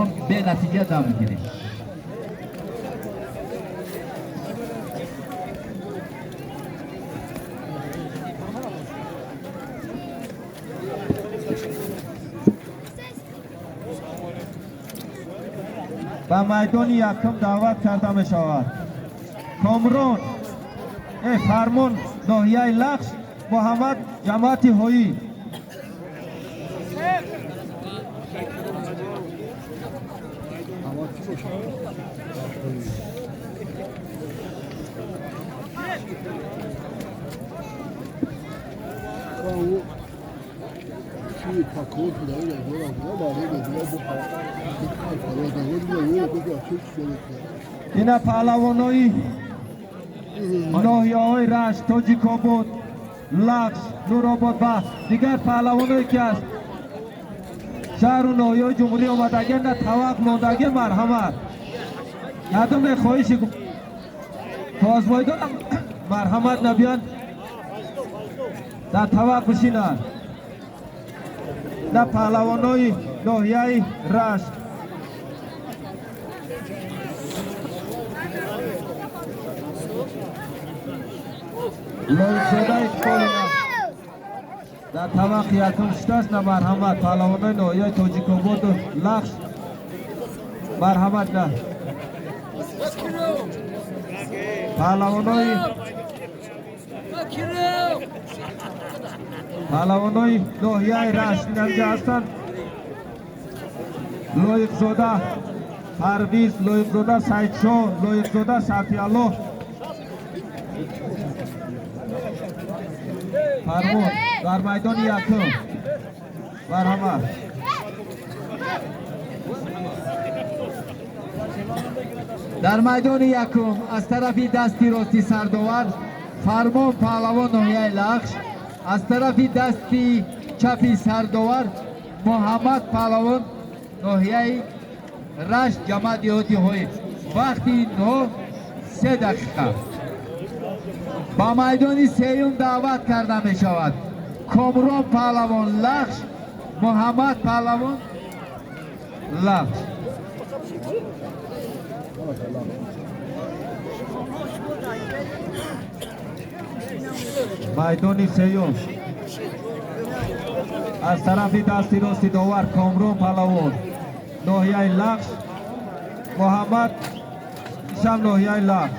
Паҳлавон бенатиҷа дам гирифт. Ба майдони якум даъват карда мешавад Комрон Фармон, ноҳияи Лахш, Муҳаммад, ҷамоати Ҳоӣ. Ина паҳлавонои ноҳияҳои Рашт, Тоҷикобод, Лахш, Нуробод ва дигар паҳлавоное, ки аз шаҳру ноҳияҳои ҷумҳурӣ омадагӣ, на тавақ мондагӣ, марҳамат. Кадоме хоҳиши озмоӣ дорам, марҳамат, набиён, дар тавақ бишинанд. На паҳлавонои ноҳияи Рашт. Лоиқзода Иқболина дар тавақи якум шудааст. На, марҳамат, паҳлавонои ноҳияи Тоҷикободу Лахш, марҳамат. На, паҳлавонои ноҳияи Рашт инҷа ҳастанд: Лоиқзода Парвиз, Лоиқзода Саидшоҳ, Лоиқзода Сафиаллоҳ. Фармон дар майдони якум, марҳамат. Дар майдони якум аз тарафи дасти рости сардовар Фармон паҳлавон, ноҳияи Лахш, аз тарафи дасти чапи сардовар Муҳаммад паҳлавон, ноҳияи Рашт, ҷамоат деҳоти Ҳоиб. Вақти инҳо 3 дақиқа. Ба майдони сеюм даъват карда мешавад Комрон паҳлавон, Лахш, Муҳаммад паҳлавон, Лахш. Майдони сеюм аз тарафи дасти рости довар Комрон паҳлавон, ноҳияи Лахш, Муҳаммад ишам, ноҳияи Лахш.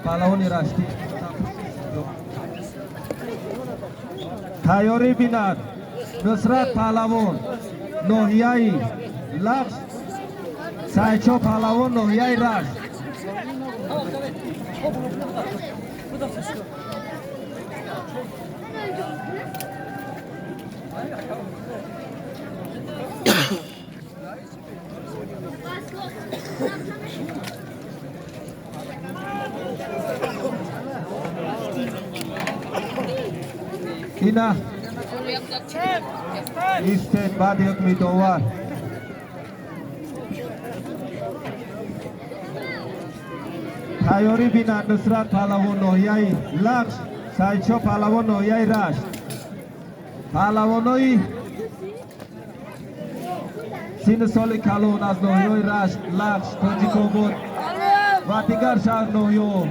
Паҳлавони Раштӣ тайёрӣ бинад. Нусрат паҳлавон, ноҳияи Лахш, Сайчо паҳлавон, ноҳияи Рашт. Ина истед, баъди ҳукми довар. Тайёрӣ бинанд Нусрат паҳлавон, ноҳияи Лахш, Сайдшо паҳлавон, ноҳияи Рашт. Паҳлавонои синну соли калон аз ноҳияҳои Рашт, Лахш, Тоҷикобод ва дигар шаҳр ноҳияҳо,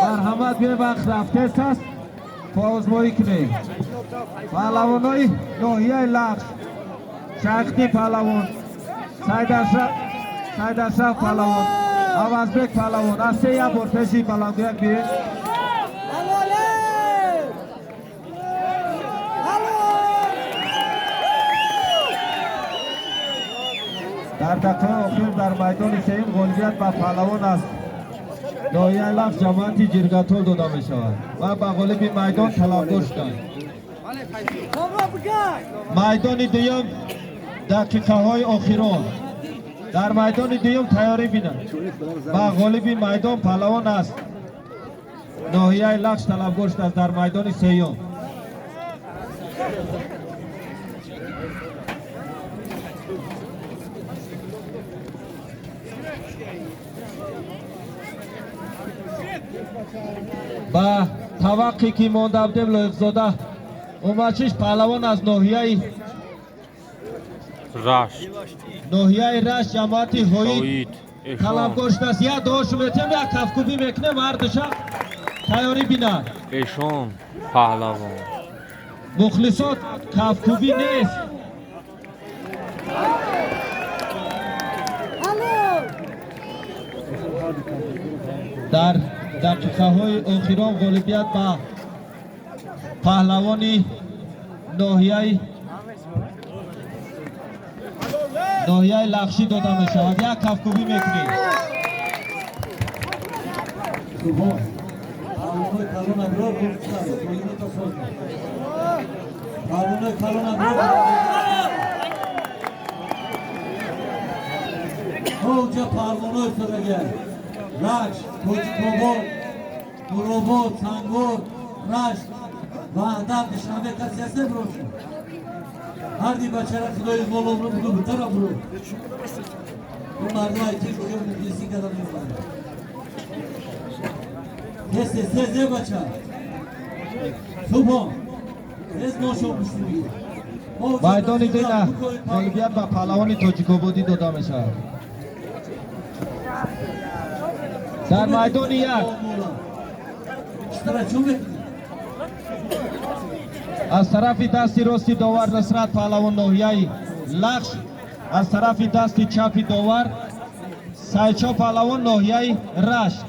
марҳамат, бе вақт рафтест аст, озмоӣ кунед. Паҳлавонои ноҳияи Лахш: Шайхди паҳлавон, Сайдашраф паҳлавон, Авазбек паҳлавон, аз се як бор пеши баландгӯяк биед. Дар дақиқаи охир дар майдони сеюм ғолибият ба паҳлавон аз ноҳияи Лахш, ҷамоати Ҷиргатол дода мешавад ва ба ғолиби майдон талабгор шуданд. Майдони дуюм, дақиқаҳои охирон. Дар майдони дуюм тайёрӣ бинанд ва ғолиби майдон паҳлавон аст ноҳияи Лахш талабгор шудааст дар майдони сеюм. Ба таваққе ки монда будем, Лоиқзода Умаршиш паҳлавон аз ноҳияи Рашт. Ноҳияи Рашт, ҷамоати Ҳоид Ҳоид. Эшон. талабгор шудааст. Як дуошу метиҳем, як кафкӯбӣ мекунем, ҳардуша тайёрӣ бинанд. Эшон паҳлавон. Мухлисот, кафкӯбӣ нест. Дар дақиқаҳои охирон ғолибият ба паҳлавони ноҳияи Лахшӣ дода мешавад. Як кафкӯбӣ мекунем. Субҳон. Паҳлавонои калон аброр гуфтанд, соз. Паҳлавонои калон аброр. Ҳоҷа паҳлавонои содагар. Рашт, Тоҷикобод, Нуробод, Сангвор, Рашт, Ваҳдат, Душанбе каси ҳаст неброши. Ҳарди бачара худои голобро буду бутара буро. Ӯ мардум ай тез ҷо мухлисӣ карда меомаданд. Тез, тез, тез, е бача. Субҳон. Тез ношо гӯштӣ бигир. Майдони дина ғолибият ба паҳлавони Тоҷикободӣ дода мешавад. Дар майдони як Читара чун мекунӣ? Аз тарафи дасти рости довар Нусрат паҳлавон, ноҳияи Лахш, аз тарафи дасти чапи довар Сайчо паҳлавон, ноҳияи Рашт.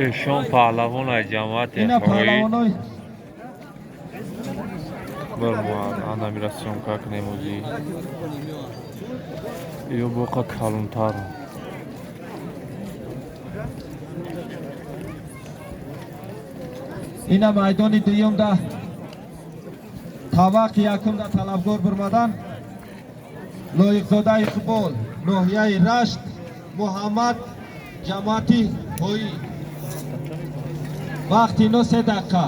Эшон паҳлавон аз ҷамоати Ина Ҳоид. паҳлавонои Бармоад анамира съёмка кунем ози. Ё боқа калонтар. Ина майдони дуюмда таваққи якумда талабгор бурмадан Лоиқзода Иқбол, ноҳияи Рашт, Муҳаммад, ҷамоати Ҳоид. Вақти ино 3 дақиқа.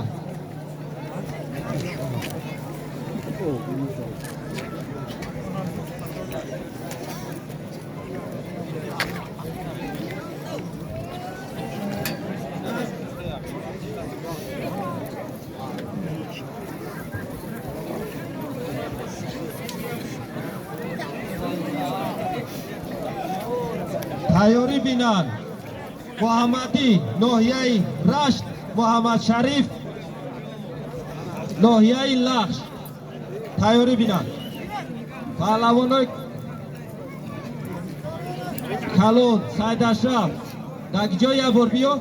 Тайёрӣ бинанд. Муҳаммадӣ, ноҳияи Рашт, Муҳаммад Шариф, ноҳияи Лахш, тайёрӣ бинанд. Паҳлавонои калон, Сайдашраф, дар ҷо як бор биё.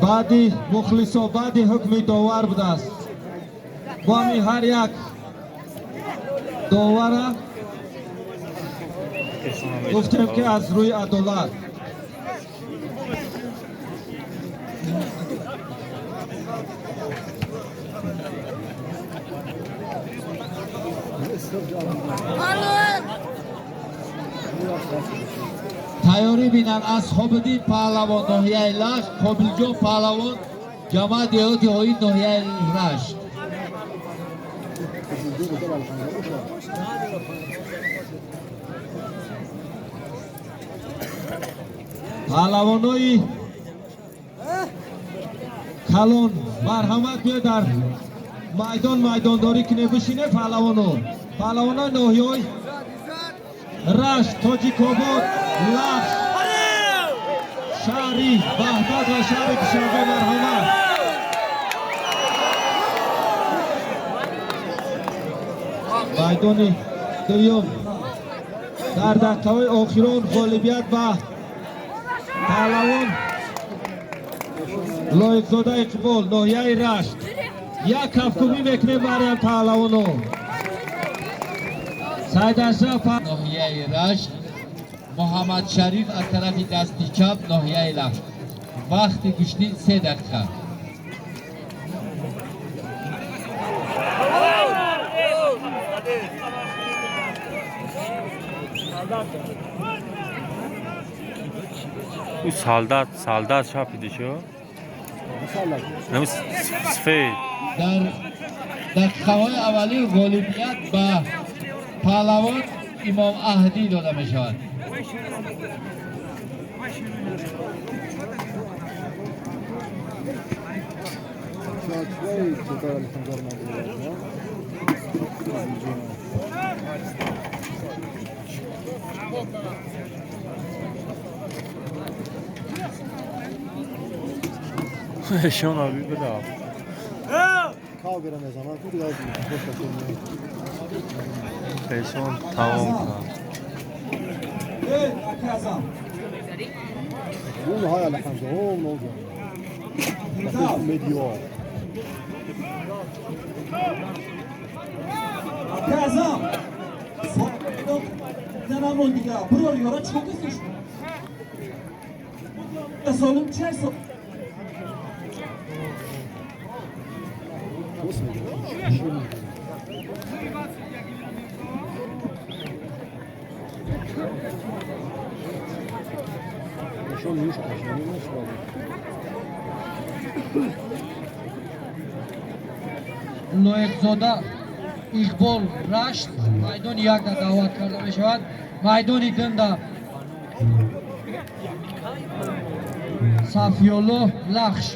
Баъди мухлисо, баъди ҳукми довар будааст. Бо ҳамин ҳар як довара гуфтем, ки аз рӯи адолат. Тайёрӣ бинанд. Асҳобиддин паҳлавон, ноҳияи Лахш, Қобилҷон паҳлавон, ҷамоат деҳоти Ҳоид, ноҳияи Рашт. Паҳлавонои калон, марҳамат, биё дар майдон майдондорӣ кунем, бишине паҳлавоно. Паҳлавонои ноҳияҳои Рашт, Тоҷикобод, Лахш. Шаҳри Ваҳдат ва шаҳри Душанбе, марҳамат. Майдони дуюм дар дақиқаҳои охирон ғолибият ба паҳлавон Лоиқзода Иқбол, ноҳияи Рашт. Як кафкӯбӣ мекунем барои паҳлавоно. Саид Ашраф. Ноҳияи Рашт, Муҳаммад Шариф аз тарафи дасти чап, ноҳияи Лахш. Вақти гӯштин 3 дақиқа. Ӯ солдат, солдат шапидишо. Нами сфед. Дар дақиқаҳои аввалин ғолибият ба паҳлавон Имом Аҳдӣ дода мешавад. Эшон аби бира. Эшон тамом кард. Эй, аказам. اون های الحمزه اون اون مدیو. Аказам. Занамон дига. Бирор ёра чикор кардиш? Солим чай со. درست میگه. نشون نیست اجنبی نیست. Лоиқзода Иқбол, Рашт, майдони якда даъват карда мешавад. Майдони дунда Сафиёлло, Лахш.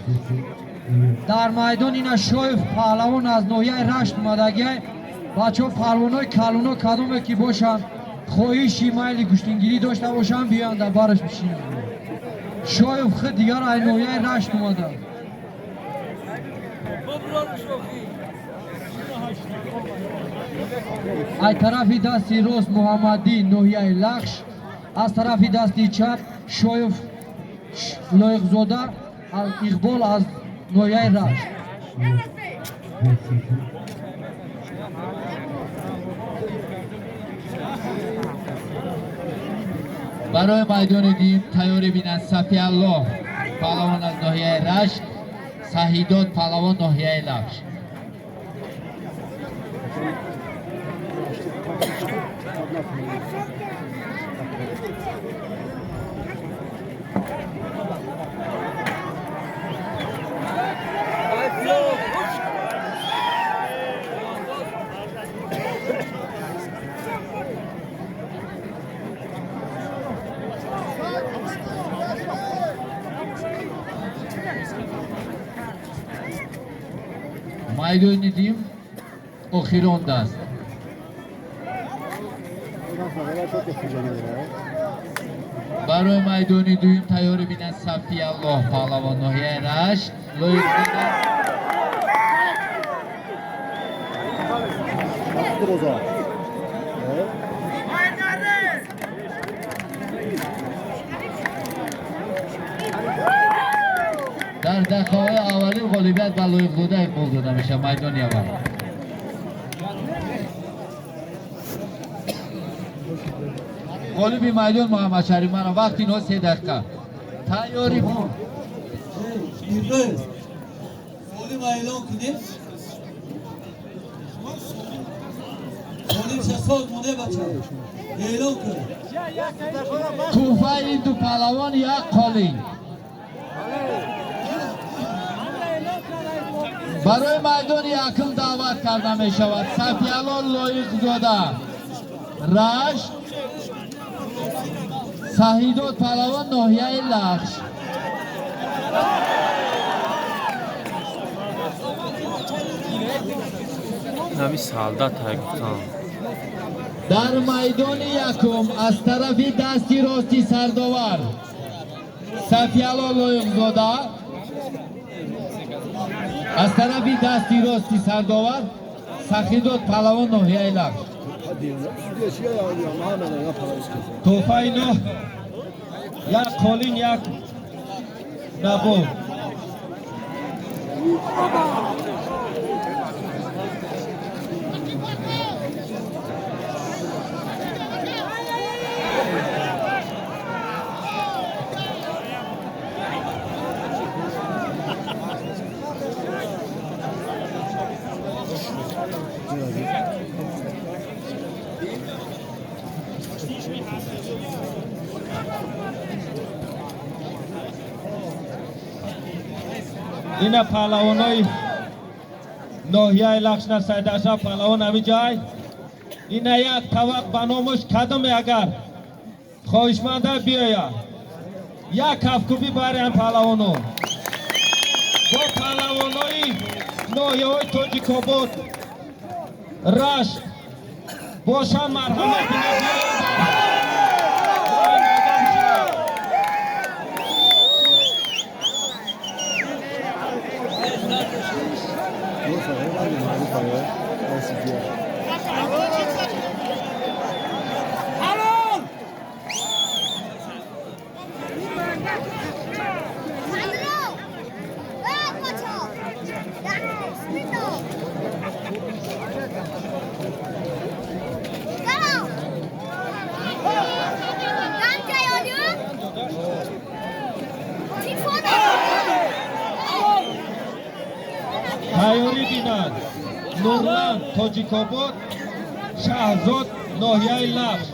Дар майдон ина Шоев паҳлавон аз ноҳияи Рашт омадагиай. Бачаҳо, паҳлавонои калуно кадоме ки бошанд, хоҳиши майли гӯштингирӣ дошта бошанд, биёянд, дар бараш бишинанд. Шоев худ дигар ай ноҳияи Рашт омада. Ай тарафи дасти рост Муҳаммадӣ, ноҳияи Лахш, аз тарафи дасти чап Шоев Лоиқзода Иқбол аз ноҳияи Рашт. Барои майдони дуюм тайёрӣ бинанд Сафиаллоҳ паҳлавон аз ноҳияи Рашт, Саҳидод паҳлавон, ноҳияи Лахш. Майдони дуюм охиронда аст. اونم فقط تو که داره. Барои майдони дуюм тайёрӣ бинанд Сафиаллоҳ паҳлавон, ноҳияи Рашт, Лоиқзода. روزا. Дар дақиқаҳои аввалин ғолибият ба Лоиқзода Иқбол дода мешавад, майдони аввал. Ғолиби майдон Муҳаммадшариф. Мана, вақти инҳо 3 дақиқа. Тайёрӣ. Мирдоев. Солим эълон кунем. Солим шасоз моне, бача. Эълон кун. Тӯҳфаи ду паҳлавон як қолин. Барои майдони якум даъват карда мешавад Сафиалло Лоиқзода, Рашт, Саҳидод паҳлавон, ноҳияи Лахш. Нами солдат ҳай гуфтам. Дар майдони якум аз тарафи дасти рости сардовар Сафиало Лоиқзода аз тарафи дасти рости сардовар Сахидод паҳлавон, ноҳияи Лахш. Тӯҳфаи но як қолин, як набот. Ина паҳлавонои ноҳияи Лахшна, Сайдашраф паҳлавон ҳами ҷай. Ина як тавақ ба номуш, кадоме агар хоҳишманда биёяд, як кафкӯбӣ бариам паҳлавоно бо паҳлавонои ноҳияҳои Тоҷикобод, Рашт бошанд, марҳамат. Ина биёянд. Тайёрӣ бинад Нурлан, Тоҷикобод, Шаҳзод, ноҳияи Лахш.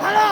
Алло.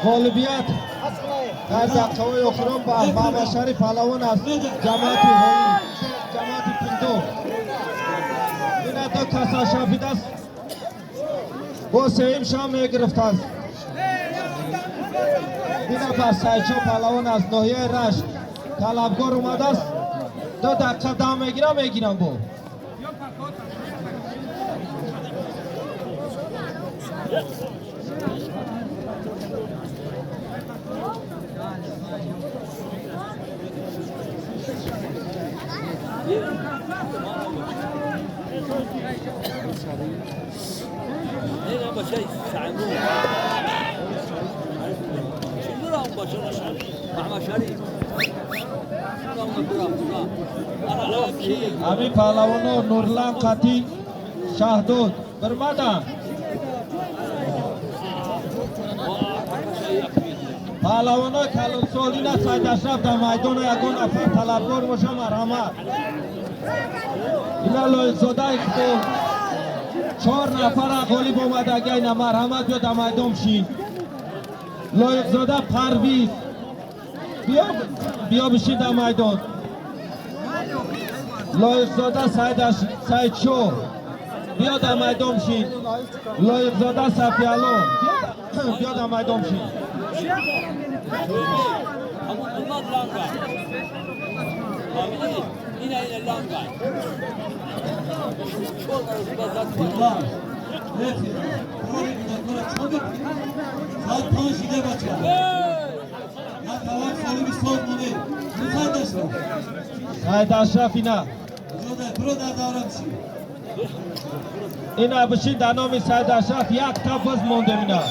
Ғолибият дар дақиқаҳои охирон ба Маҳмадшариф паҳлавон аз ҷамоати ҳои ҷамоати Пиндо. Ина ду каса шафидааст, бо сеюм шам мегирифтааст. Ина ба Сайчо паҳлавон аз ноҳияи Рашт талабгор омадааст. 2 дақиқа дам мегирам, мегирам бо. Ҳамин паҳлавоно Нурлан қатӣ Шаҳдод бирмадан. Паҳлавонои калонсол, ина Сайдашраф дар майдону ягон нафар талабгор боша, марҳамат. Ина Лоиқзодаи бо чор нафара ғолиб омадага, ина марҳамат, биё дар майдон шин. Лоиқзода Парвиз, биё. Биё бишин дар майдон. Лоиқзода Саидшо, биё дар майдон бишин. Лоиқзода Сафиало, биё дар майдон бишин. Саид Ашраф, ина ина бишин. Дар номи Саид Ашраф як тафаз мондем, ина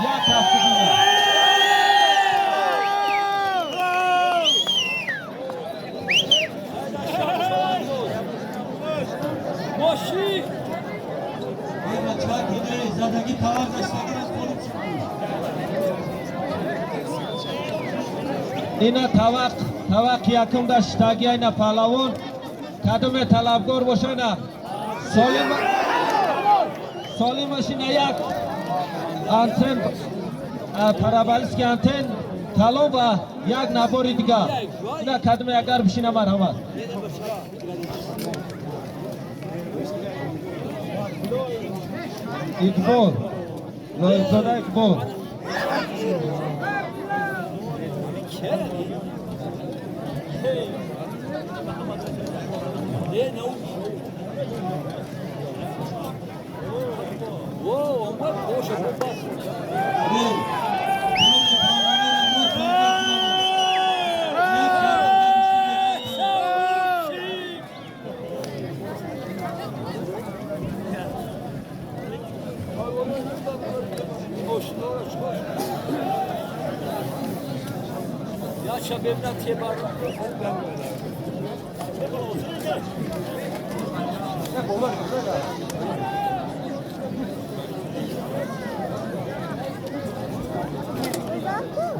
як ҳафта ина. Задагӣ тавар даштагӣ холиб. Ина тавақ якум дар штаги, ина паҳлавон. Кадоме талабгор боша, ина солимаш, ина як антен, параболический антен талон ва як набори дигар. Ина кадоме агар бишина, марҳамат. Иқбол Лоиқзода, Иқбол.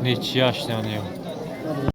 Ничья шняни.